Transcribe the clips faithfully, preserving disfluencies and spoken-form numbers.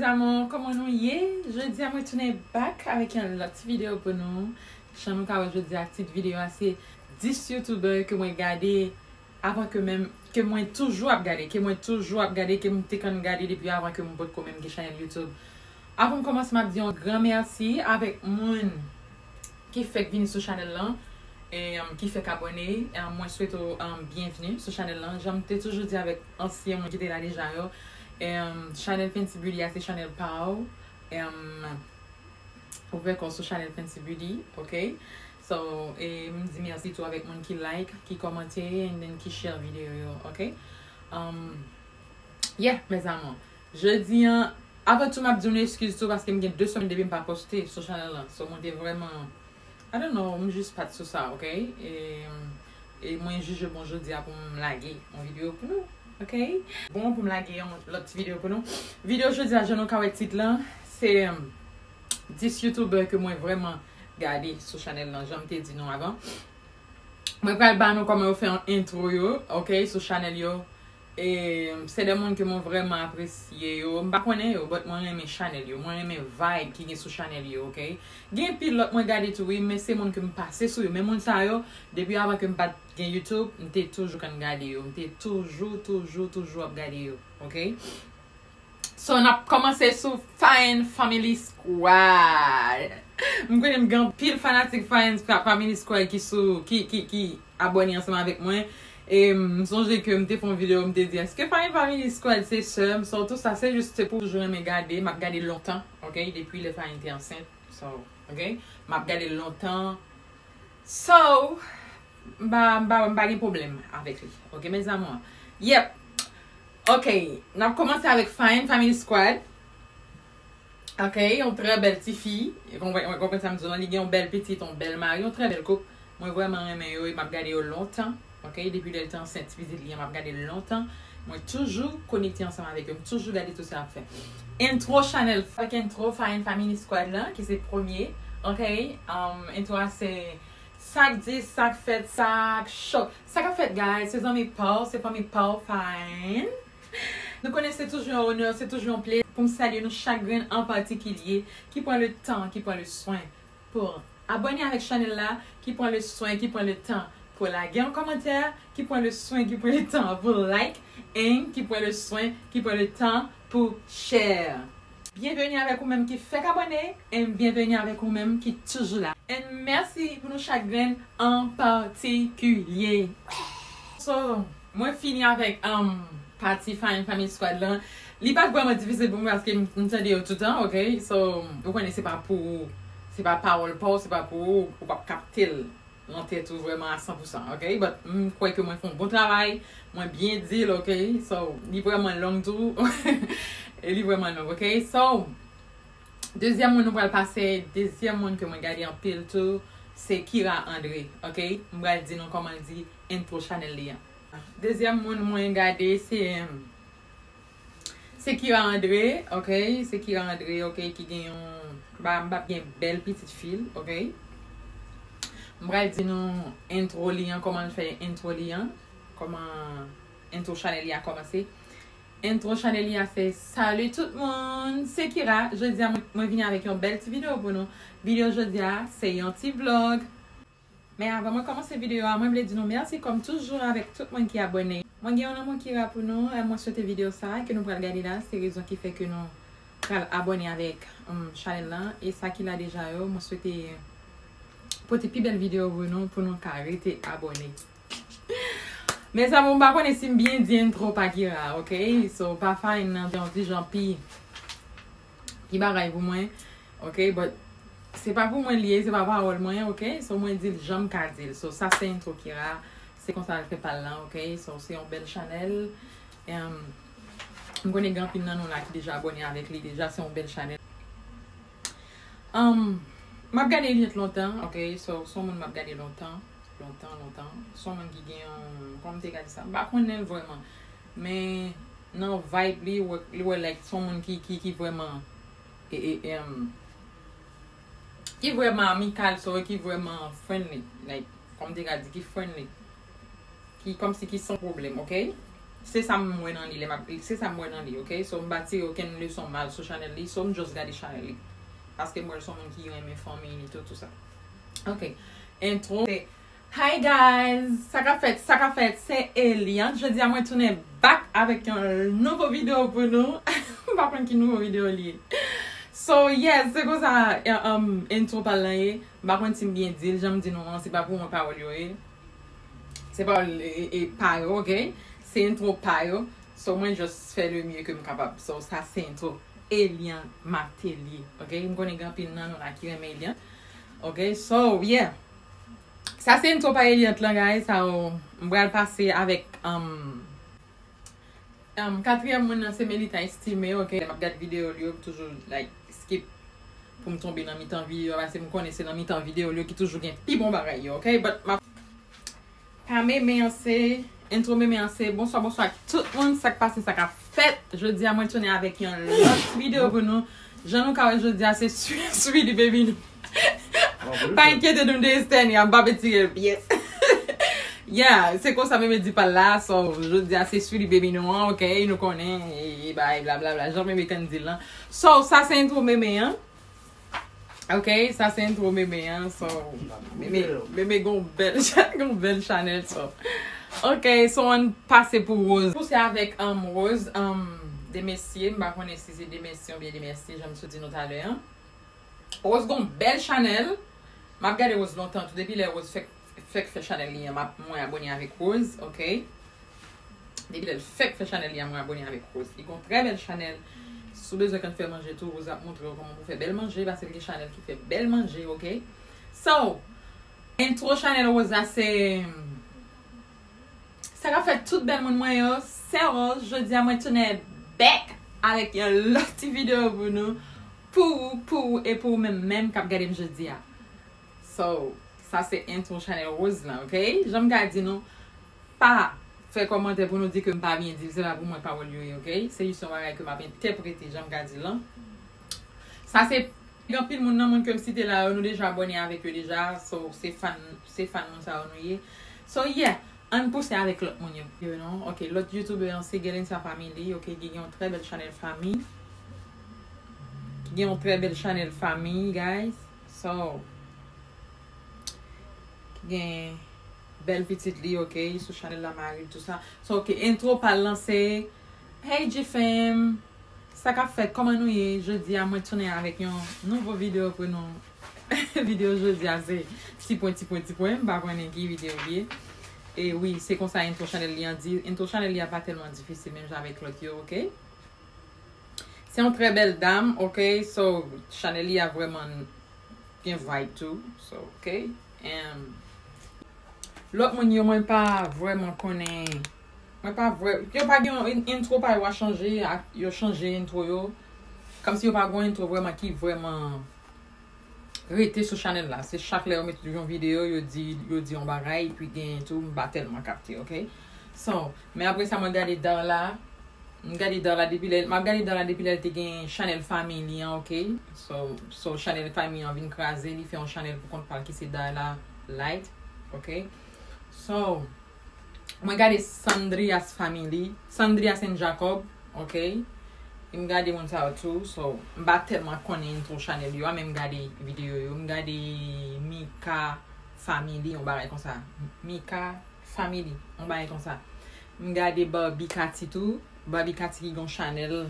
Mes amours, kòman nou ye? Jodi a mwen tounen back avèk yon lòt ti videyo pou nou. Jan nou ka wè jodi a, tit videyo a se dis youtubè ke mwen gade avan ke menm, ke mwen toujou ap gade, ke mwen toujou ap gade, ke m te konn gade depi avan ke m potko menm gen chanèl YouTube. Avan m kòmanse, m ap di yon gran mèsi avèk moun ki fèk vini sou chanèl lan, e, um, ki fèk abòne. Um, mwen swete w, um, byenvni sou chanèl lan. Jan m te toujou di avèk ansyen moun ki te la deja yo, um, chanèl Fenty Beauty a se chanèl pa w. Um, ouvè kò w sou chanèl Fenty Beauty, ok? So, e, m di mèsi tou avèk moun ki like, ki kòmante, and then ki share videyo yo, ok? Um, yeah, mes amours. Jodi an, avan tou, m ap di nou eskiz tou, paske m gen de semèn depi m pa poste sou chanèl lan. So, mwen te vrèman, I don't know, m jis pa t sou sa, ok? E, e mwen jije bon jodi a pou m lage yon videyo pou nou, ok? Bon, pou m lage yon lòt ti videyo pou nou. Videyo jodi a, jan nou ka wè tit lan, se, um, dis youtubè ke mwen vrèman gade sou chanèl lan, jan m te di nou avan. Mwen pral ba nou kòman yo fè yon intro yo, ok, sou chanèl yo. E, se de moun ke mwen vrèman apresye yo. M pa konnen yo, but mwen renmen chanèl yo. Mwen renmen vibe ki gen sou chanèl yo, ok? Gen pil lòt mwen gade tou, wi, men se moun ke m pase sou yo. Men moun sa yo, depi avan ke m pa t gen YouTube, m te toujou konn gade yo. M te toujou, toujou, toujou ap gade yo, ok? So, n ap kòmanse sou Fine Family Squad. M konnen m gen anpil fanatik Fine Fa-, Family Squad ki sou, ki, ki, ki abòne ansanm avèk mwen. E m sonje ke m te fè yon videyo, m te di, èske Fine Family Squad se sè m? So, tout sa, se jis se pou toujou renmen gade. M ap gade lontan, ok? Depi lè Fine te ansent. So, ok? M ap gade lontan. So, m pa, m pa, m pa gen pwoblèm avèk li. Ok, mes amours? Yep. Ok, n ap kòmanse avèk Fine Family Squad. Ok, yon trè bèl ti fi. Ou konprann, ou konprann sa m di w lan? Li gen yon bèl pitit, yon bèl mari, yon trè bèl koup. Mwen vrèman renmen yo e m ap gade yo lontan. Ok, depi lè l te ansent ti pitit li an, m ap gade l lontan. Mwen toujou konekte ansanm avèk yo. M toujou gade tout sa y ap fè. Intro chanèl, fèk intro Fine Family Squad lan, ki se premye. Ok, um, intro a se sa k di, sa k fèt, sa k cho. Sa k ap fèt, guys? Se zanmi pa w, se fanmi pa w, Fine. Nou konnen se toujou yon onè, se toujou yon plezi pou m salye nou chak grenn an patikilye ki pran le tan, ki pran le swen pou abòne avèk chanèl la, ki pran le swen, ki pran le tan pou lage yon kòmantè, ki pran le swen, ki pran le tan pou like, and ki pran le swen, ki pran le tan pou share. Byenveni avèk ou menm ki fèk abòne, and byenveni avèk ou menm ki toujou la. And mèsi pou nou chak grenn an patikilye. So, mwen fini avèk, um, pati Fine Family Squad lan. Li pa t vrèman difisil pou mwen paske m, m tande yo toutan, ok? So, ou konnen se pa pou ou, se pa pawòl pa w, se pa pou ou, ou p ap kapte l nan tèt ou vrèman a san pou san, ok? But m kwè ke mwen fè yon bon travay, mwen byen di l, ok? So, li vrèman long tou. E li vrèman long, ok? So, dezyèm moun nou pral pase, dezyèm moun ke mwen gade anpil tou, se Kira André, ok? M pral di nou kòman l di intro chanèl li an. Dezyèm moun mwen gade se, se Kira André, ok? Se Kira André, ok, ki gen yon, ba, m p ap gen bèl pitit fi l, ok? M pral di nou intro li an, kòman l fè intro li an, kòman intro chanèl li a kòmanse. Intro chanèl li a se, salut tout moun, se Kira. Jodi a, mwen, mwen vini avèk yon bèl ti videyo pou nou. Videyo jodi a, se yon ti vlog. Men avan mwen kòmanse videyo a, mwen vle di nou mèsi kòm toujou avèk tout moun ki abòne. Mwen gen yon lanmou Kira pou nou, e mwen swete videyo sa a ke nou pral gade la, se rezon ki fè ke nou pral abòne avèk, um, chanèl lan. E sa ki la deja yo, mwen swete pote pi bèl videyo pou nou, pou nou ka rete abòne. Mes amours, m pa konnen si m byen di intro pa Kira, ok? So, pa Fine nan te yon ti jan pi, pi bagay pou mwen, ok? But se pa pou mwen l ye, se pa pawòl mwen, ok? So, mwen di l jan m ka di l. So, sa se intro Kira, se konsa l fè pa l lan, ok? So, se yon bèl chanèl. Em, m konnen gen anpil nan nou la ki deja abòne avèk li deja, se yon bèl chanèl. Um, m ap gade li lontan, ok? So, se yon moun m ap gade lontan, lontan, lontan. Se yon moun ki gen yon, kòman m te ka di sa? M pa konnen l vrèman. Men nan vibe li, ou wè, li wè, like, se yon moun ki, ki, ki vrèman, e, e, em, ki vrèman amikal, so, ki vrèman friendly. Like, kòman m te ka di, ki friendly. Ki kòmsi ki san pwoblèm, ok? Se sa m wè nan li, lè m ap, se sa m wè nan li, ok? So, m pa tire okenn leson mal sou chanèl li, so m just gade chanèl li. Paske m wè l se yon moun ki renmen fanmi li tou, tou sa. Ok. Intro. Hi guys! Sa k ap fèt? Sa k ap fèt? Se Eliante. Jodi a mwen tounen back avèk yon nouvo videyo pou nou. M pa konn ki nouvo videyo li ye. So, yes, se konsa, um, intro pa l lan ye. M pa konn si m byen di l, jan m di nou an, se pa pou mwen pawòl yo ye. Se pawòl e, e, pa yo, ok? Se intro pa yo. So, mwen just fè le mieux ke m kapab. So, sa se intro Eliante Martelly, ok? M konnen gen anpil nan nou la ki renmen Eliante. Ok, so, yeah. Sa se intro pa Eliante lan, guys. Sa, oh, m pral pase avèk, um, um, katriyèm moun nan se Melita Estimé, ok? M ap gade videyo li yo, m toujou, like, skip pou m tonbe nan mitan videyo, paske m konnen se nan mitan videyo li yo ki toujou gen pi bon bagay yo, ok? But m ap Pa Meme an se, intro Meme an se, bonswa, bonswa tout moun, sa k pase, sa k ap fèt. Jodi a mwen tounen avèk yon lòt videyo pou nou. Jan nou ka wè jodi a se Sweety Baby nou. Pa enkyete nou de Estènia, m pa retire l pyès. Yeah, se konsa Meme di pa l la, so jodi a se Sweety Baby nou an, ok, nou konnen, e, e bay, blablabla, jan Meme konn di l lan. So, sa se intro Meme an. Ok, sa se intro Meme an, so, Meme, Meme gon bèl, gon bèl chanèl, so. Ok, so ann pase pou Rose. Pouse avèk, um, Rose, um, Demesye, m pa konnen si se Demesye oubyen Demesye, jan m sot di nou talè an. Rose gon bèl chanèl, m ap gade Rose lontan tou, depi lè Rose fèk fèk fè chanèl li an, m ap, mwen abone avèk Rose, ok? Depi lè l fèk fè chanèl li an, mwen abone avèk Rose. Li gon trè bèl chanèl. Si w bezwen konn fè manje tou, Rose ap montre w kòman pou fè bèl manje, paske l gen chanèl ki fè bèl manje, ok? So, intro chanèl Rose la se, sa k ap fèt tout bèl moun mwen yo, se Rose, jodi a mwen tounen back avèk yon lòt ti videyo pou nou, pou ou, pou ou e pou ou menm menm k ap gade m jodi a. So, sa se intro chanèl Rose lan, ok? Jan m ka di nou, pa fè kòmantè pou nou di ke m pa byen di l, se pa pou mwen pawòl yo ye, ok? Se jis yon bagay ke m ap entèprete, jan m ka di l lan. Sa se, gen anpil moun nan moun ke m site la yo, nou deja abone avèk yo deja, so, se fan, se fan moun sa yo nou ye. So, yeah, ann pouse avèk lòt moun yo, you know? Ok, lòt youtubè an se Gelensa Family, ok, ki gen yon trè bèl chanèl fanmi. Ki gen yon trè bèl chanèl fanmi, guys. So, ki gen bèl pitit li, ok, sou chanèl la, mari l, tou sa. So, ok, intro pa l lan se, Hey G Fam! Sa k ap fèt? Kòman nou ye? Jodi a, mwen tounen avèk yon nouvo videyo pou nou. Videyo jodi a, se ti pwen, ti pwen, ti pwen. M pa konnen ki videyo li ye. E wi, se konsa intro chanèl li an di. Intro chanèl li a pa tèlman difisil, menm jan avèk lòt yo, ok? Se yon trè bèl dam, ok? So, chanèl li a vrèman gen vibe tou. So, ok? Em, lòt moun yo, mwen pa vrèman konnen. Mwen pa vrè, yo pa gen yon in-, intro pa yo a chanje, a, yo chanje intro yo. Kòmsi yo pa gen yon intro vrèman ki vrèman rete sou chanèl la. Se chak lè yo met yon videyo, yo di, yo di yon bagay, epi gen tou, m pa tèlman kapte, ok? So, men apre sa, mwen gade Darla, m gade Darla depi lè, m ap gade Darla depi lè l te gen chanèl fanmi li an, ok? So, so chanèl fanmi an vin kraze, li fè yon chanèl pou kont pa l ki se Darla Light, ok? So, mwen gade Sandrias Family, Sandrias and Jacob, ok? E m gade moun sa yo tou, so, m pa tèlman konnen intro chanèl yo a, men m gade videyo yo. M gade Mika Family, yon bagay konsa. Mika Family, yon bagay konsa. M gade Barbie Cathy tou. Barbie Cathy ki gon chanèl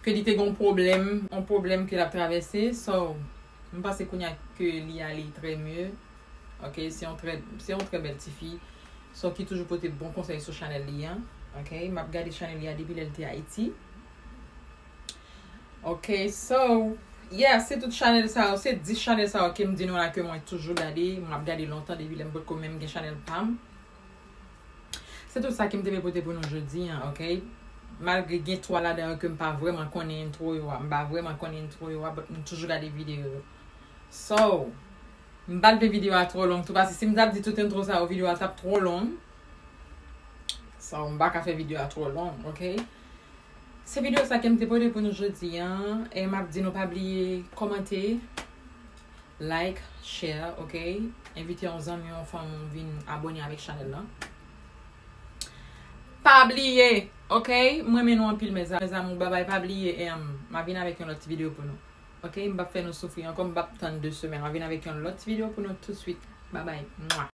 ke li te gon pwoblèm, yon pwoblèm ke l ap travèse. So, m panse kounye a ke li ale trè mye. Ok, se yon trè, se yon trè bèl tifi. So, ki toujou pote bon konsèy sou chanèl li an. Ok, m ap gade chanèl li a depi lè l te Ayiti. Ok, so, yeah, se tout chanèl sa yo, se dis chanèl sa yo ke m di nou la ke mwen toujou gade, m ap gade lontan depi lè m potko menm gen chanèl pa m. Se tout sa ke m te vle pote pou nou jodi an, ok? Malgre gen twa ladan yo ke m pa vrèman konnen intro yo a, m pa vrèman konnen intro yo a, but m toujou gade videyo yo. So, m pa t vle videyo a twò long tou, paske si m t ap di tout intro sa yo, videyo a t ap twò long. So, m pa ka fè videyo a twò long, ok? Se videyo sa ke m te pote pou nou jodi an. E m ap di nou pa bliye kòmante, like, share, ok? Envite yon zanmi, yon fanmi vin abone avèk chanèl lan. Pa bliye, ok? M renmen nou anpil, mes amours. Babay, pa bliye, em, m a vin avèk yon lòt ti videyo pou nou. Ok? M p ap fè nou soufri ankò, m p ap tann de semèn. M a vin avèk yon lòt ti videyo pou nou tout swit. Babay. Mwa.